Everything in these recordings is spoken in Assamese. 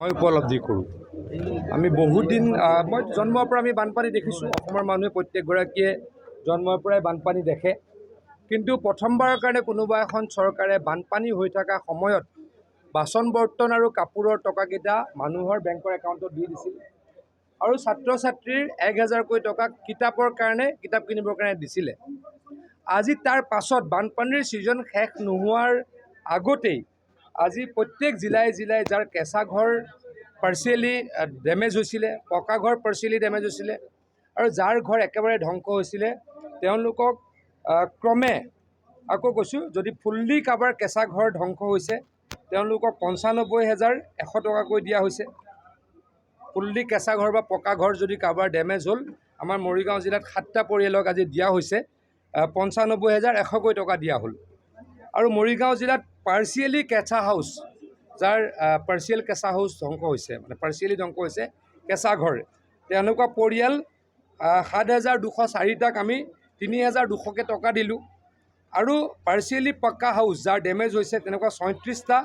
মই উপলব্ধি কৰোঁ। আমি বহুত দিন, মই জন্মৰ পৰা আমি বানপানী দেখিছোঁ। অসমৰ মানুহে প্ৰত্যেকগৰাকীয়ে জন্মৰ পৰাই বানপানী দেখে। কিন্তু প্ৰথমবাৰৰ কাৰণে কোনোবা এখন চৰকাৰে বানপানী হৈ থকা সময়ত বাচন বৰ্তন আৰু কাপোৰৰ টকাকেইটা মানুহৰ বেংকৰ একাউণ্টত দি দিছিল আৰু ছাত্ৰ ছাত্ৰীৰ 1000কৈ টকা কিতাপৰ কাৰণে, কিতাপ কিনিবৰ কাৰণে দিছিলে। আজি তাৰ পাছত বানপানীৰ ছিজন শেষ নোহোৱাৰ আগতেই আজি প্ৰত্যেক জিলাই জিলাই যাৰ কেঁচা ঘৰ পাৰ্চিয়েলি ডেমেজ হৈছিলে, পকা ঘৰ পাৰ্চিয়েলি ডেমেজ হৈছিলে আৰু যাৰ ঘৰ একেবাৰে ধ্বংস হৈছিলে, তেওঁলোকক ক্ৰমে, আকৌ কৈছোঁ, যদি ফুল্লি কাৰোবাৰ কেঁচা ঘৰ ধ্বংস হৈছে, তেওঁলোকক 95,100 টকাকৈ দিয়া হৈছে। ফুল্লি কেঁচা ঘৰ বা পকা ঘৰ যদি কাৰোবাৰ ডেমেজ হ'ল, আমাৰ মৰিগাঁও জিলাত সাতটা পৰিয়ালক আজি দিয়া হৈছে, 95,100কৈ টকা দিয়া হ'ল। আৰু মৰিগাঁও জিলাত পাৰ্চিয়েলি কেঁচা হাউচ, যাৰ পাৰ্চিয়েল কেঁচা হাউচ ধ্বংস হৈছে, মানে পাৰ্চিয়েলি ধ্বংস হৈছে কেঁচা ঘৰ, তেনেকুৱা পৰিয়াল 7204টাক আমি 3200কৈ টকা দিলোঁ। আৰু পাৰ্চিয়েলি পক্কা হাউচ যাৰ ডেমেজ হৈছে, তেনেকুৱা 36টা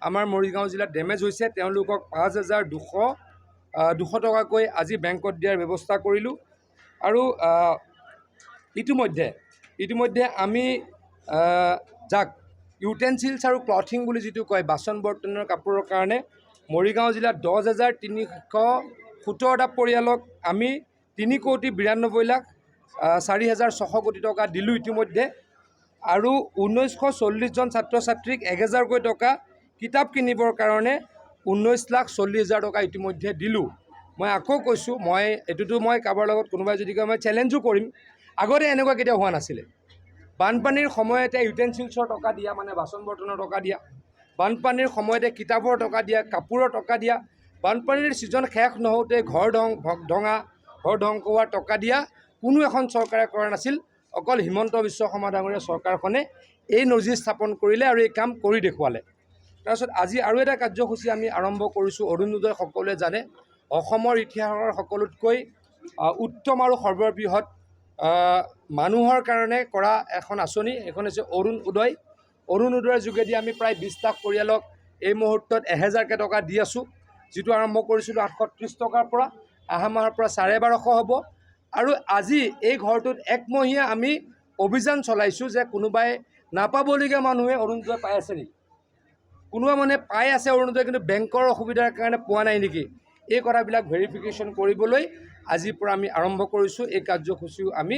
আমাৰ মৰিগাঁও জিলাত ডেমেজ হৈছে, তেওঁলোকক 5200 টকাকৈ আজি বেংকত দিয়াৰ ব্যৱস্থা কৰিলোঁ। আৰু ইতিমধ্যে ইতিমধ্যে আমি যাক ইউটেনচিলছ আৰু ক্লথিং বুলি যিটো কয়, বাচন বৰ্তনৰ কাপোৰৰ কাৰণে মৰিগাঁও জিলাত 10,317টা পৰিয়ালক আমি 3 কোটি 92 লাখ 4600 কোটি টকা দিলোঁ ইতিমধ্যে। আৰু 1940জন ছাত্ৰ ছাত্ৰীক 1000কৈ টকা কিতাপ কিনিবৰ কাৰণে 19,40,000 টকা ইতিমধ্যে দিলোঁ। মই আকৌ কৈছোঁ, মই এইটোতো মই কাৰোবাৰ লগত কোনোবাই যদি কয়, মই চেলেঞ্জো কৰিম। আগতে এনেকুৱা কেতিয়াও হোৱা নাছিলে। বানপানীৰ সময়তে ইউটেনচিলছৰ টকা দিয়া, মানে বাচন বৰ্তনৰ টকা দিয়া, বানপানীৰ সময়তে কিতাপৰ টকা দিয়া, কাপোৰৰ টকা দিয়া, বানপানীৰ ছিজন শেষ নহওঁতে ঘৰ ধঙা ঘৰ ধ্বংস হোৱাৰ টকা দিয়া কোনো এখন চৰকাৰে কৰা নাছিল। অকল হিমন্ত বিশ্ব শৰ্মা ডাঙৰীয়া চৰকাৰখনে এই নজিৰ স্থাপন কৰিলে আৰু এই কাম কৰি দেখুৱালে। তাৰপিছত আজি আৰু এটা কাৰ্যসূচী আমি আৰম্ভ কৰিছোঁ, অৰুণোদয়। সকলোৱে জানে, অসমৰ ইতিহাসৰ সকলোতকৈ উত্তম আৰু সৰ্ববৃহৎ মানুহৰ কাৰণে কৰা এখন আঁচনি, এইখন হৈছে অৰুণ উদয়। অৰুণোদয়ৰ যোগেদি আমি প্ৰায় 20 লাখ পৰিয়ালক এই মুহূৰ্তত 1000কৈ টকা দি আছোঁ, যিটো আৰম্ভ কৰিছিলোঁ 830 টকাৰ পৰা, অহা মাহৰ পৰা 1250 হ'ব। আৰু আজি এই ঘৰটোত একমহীয়া আমি অভিযান চলাইছোঁ যে কোনোবাই নাপাবলগীয়া মানুহে অৰুণোদয় পাই আছে নেকি, কোনোবা মানে পাই আছে অৰুণোদয় কিন্তু বেংকৰ অসুবিধাৰ কাৰণে পোৱা নাই নেকি, এই কথাবিলাক ভেৰিফিকেশ্যন কৰিবলৈ আজিৰ পৰা আমি আৰম্ভ কৰিছোঁ। এই কাৰ্যসূচীও আমি